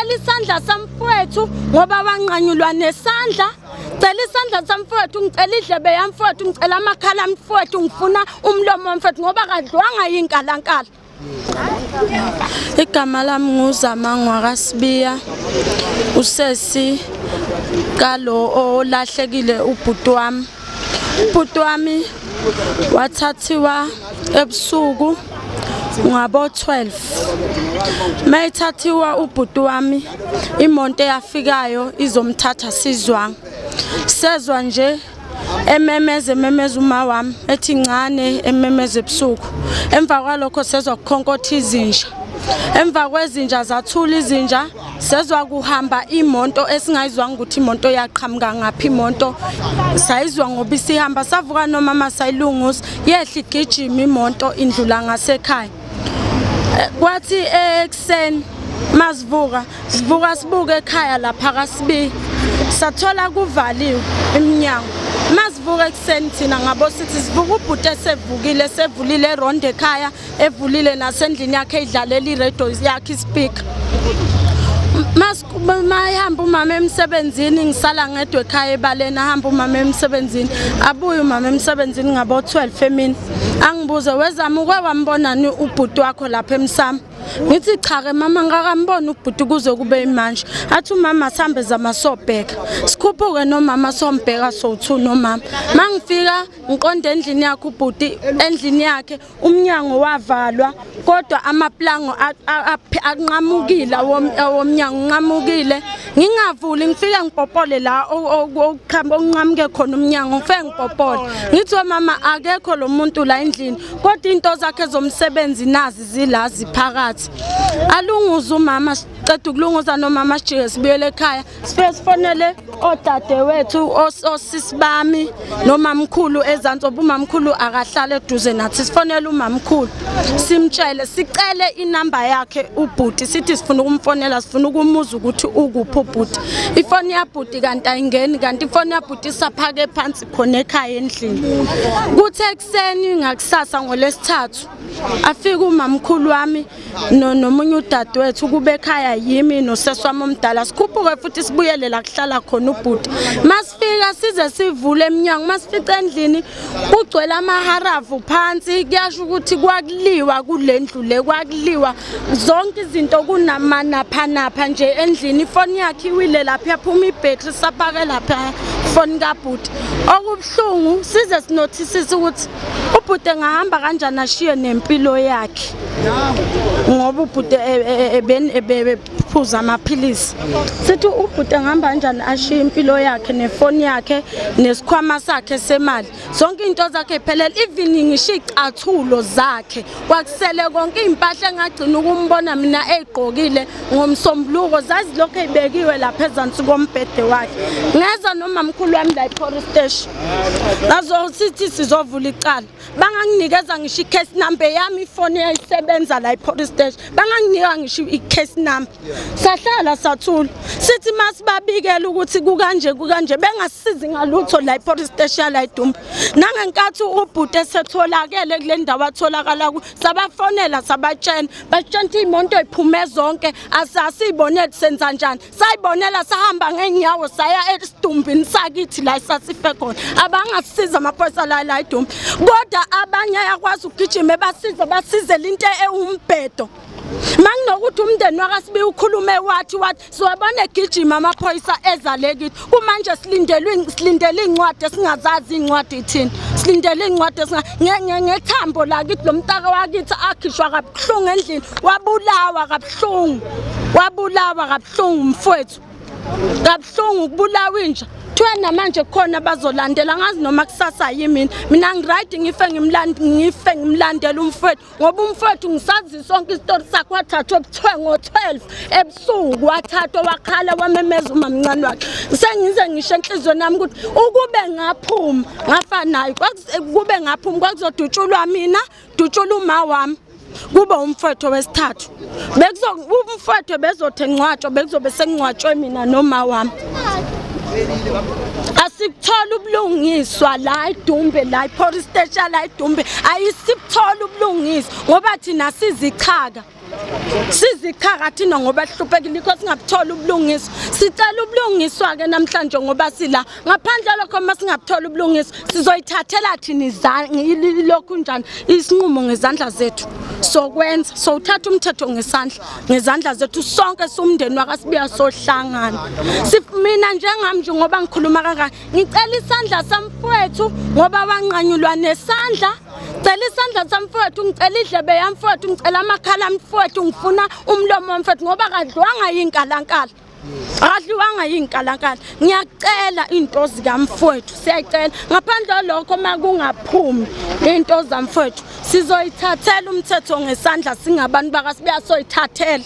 Ngicela isandla samfowethu ngoba wanqanyulwa nesandla. Ngicela isandla samfowethu, ngicela idlebe yamfowethu, ngicela amakhala amfowethu, ngifuna umlomo wamfowethu ngoba kadlwanga yinkalankala. Igama lami nguZama ngwakaSibiya, usesi kalo olahlekile ubhuti wami. Ubhuti wami wathathiwa ebusuku ngabo-12. Mayithathiwa ubhuti wami imoto eyafikayo izomthatha sizwanga. Sezwa nje ememeza ememeza uma wami ethi ncane ememeza ebusuku. Emva kwalokho sezwa kukhonkotha izinja. Emva kwezinja zathula izinja sezwa kuhamba imoto esingayizwanga ukuthi imoto yaqhamuka ngaphi imoto sayizwa ngoba isihamba savuka nomama sayilungusa yehla igijima imoto indlula ngasekhaya. Kwathi ekuseni masivuka sivuka sibuke ekhaya lapha kaSibi sathola kuvaliwe iminyango. Masivuka ekuseni thina ngabo sithi sivuka ubhuti esevukile esevulile eronde ekhaya evulile nasendlini yakhe idlalela iredio yakhe ispeaker. Mayihamba umama emsebenzini ngisala ngedwa ekhaya ebaleni ahamba umama emsebenzini abuye umama emsebenzini ngabo 12 emini angibuze wezama uke wambonani ubhuti wakho lapha emsamo. Ngithi cha ke mama ngakambona ubhuti kuze kube imanje. Athi umama sihambe zama sobheka. Sikhuphuke nomama sombheka sowu2 nomama. Mangifika ngiqonde endlini yakhe ubhuti endlini yakhe umnyango wavalwa kodwa amaplango anqamukile awomnyango unqamukile. Ngingavuli ngifike ngipopole la okunqamuke khona umnyango ngifike ngipopole. Ngithi mama akekho lo muntu la endlini kodwa into zakhe zomsebenzi nazi zila ziphakathi. Alunguze umama siceda ukulunguza nomama sijike sibuyele ekhaya sifike sifonele odadewethu osisi bami nomamkhulu ezansi oba umamkhulu akahlale eduze nathi sifonele umamkhulu simtshele sicele inamba yakhe ubhuti sithi sifuna ukumfonela sifuna ukumuza ukuthi ukuphi ubhuti. Ifoni yabhuti kanti ayingeni kanti ifoni yabhuti isaphake phansi khona ekhaya endlini. Kuthe ekuseni ngakusasa ngolesithathu afike umamkhulu wami nomunye udadewethu kube ekhaya yimi nosesi wami omdala sikhuphuke futhi sibuyele la kuhlala khona ubhuti. Masifika size sivule eminyango masifica endlini kugcwele amaharavu phansi kuyasho ukuthi kwakuliwa kule ndlu le kwakuliwa zonke izinto kunamanaphanapha nje endlini. Ifoni yakhe iwile lapha yaphuma ibhetri saphake lapha ifoni kabhuti. Okubuhlungu size sinothisise ukuthi ubhuti engahamba kanjani ashiye nempilo yakhe ngoba ubhuti ebephuza amaphilisi. Sithi ubhuti engahamba kanjani ashiye impilo yakhe nefoni yakhe nesikhwama sakhe semali zonke into zakhe iphelele even ngisho icathulo zakhe kwakusele konke impahla engagcina ukumbona mina eyigqokile ngomsombuluko zazilokhu ezibekiwe lapha ezansi kombhede wakhe. Ngeza nomamkhulu wami la epolice station bazosithi sizovula icala banganginikeza ngisho i-case number yami ifoni eyayisebenza la epolice station banganginika ngisho i-case number. Sahlala sathula sithi masibabikela ukuthi kukanje kukanje bengasisizi ngalutho la epolice station la eDumbe. Nangenkathi ubhuti esetholakele kule ndawo atholakala ku sabafonela sabatshena batshena ukuthi imoto iphume zonke asasiyibonele senza njani. Sayibonela sahamba ngeenyawo saya esidumbini sakithi la sasife khona. Abangasisiza amaphoyisa la la eDumbe kodwa abanye ayakwazi ukugijima ebasize basizele into ewumbhedo. Manginokuthi umndeni wakaSibiya ukhulume wathi wathi siwabona egijima amaphoyisa eza le kithi. Kumanje silindele iy'ncwadi esingazazi iy'ncwadi ithini. Silindele iy'ncwadi ngethambo lakithi lo mntaka wakithi akhishwa kabuhlungu endlini wabulawa kabuhlungu. Wabulawa kabuhlungu mfowethu. Kabuhlungu ukubulawa inja. Kuthiwa namanje kukhona abazolandela ngazi noma kusasa yimina. Mina ngiright ngife ngife ngimlandela umfowethu ngoba umfowethu ngisazi sonke isitori sakhe wathathwa ebuthiwe ngo-12 ebusuku wathathwa wakhala wamemeza umamncane wakhe. Sengize ngisho enhliziyweni yami ukuthi ukube ngaphuma ngafa naye kube ngaphuma kwakuzodutshulwa mina dutshula uma wami kube umfowethu wesithathu. Umfowethu bezothe ngcwatshwa bekuzobe sengcwatshwe mina noma wami. Asikuthola ubulungiswa la eDumbe la epolice station la eDumbe ayisibuthola ubulungiswa ngoba thina sizichaka. Sizichaka thina ngoba sihluphekile, yikho singabuthola ubulungiswa. Sicela ubulungiswa-ke namhlanje ngoba sila. Ngaphandle lokho, uma singabuthola ubulungiswa, sizoyithathela thina lokhu njani isinqumo ngezandla zethu. Sokwenza sowuthatha umthetho ngesandla, ngezandla zethu sonke siwumndeni wakaSibiya sohlangana. Mina njengami nje ngoba ngikhuluma kangaka, ngicela isandla samfowethu ngoba wanqanyulwa nesandla. Cela isandla samfowethu, ngicela idlebe yamfowethu, ngicela amakhala amfowethu, ngifuna umlomo wamfowethu ngoba kadliwanga yinkalankala, akadliwanga yinkalankala. Ngiyacela into zikamfowethu, siyacela. Ngaphandle kwalokho, uma kungaphumi into zamfowethu, sizoyithathela umthetho ngesandla singabantu bakaSibiya, soyithathela.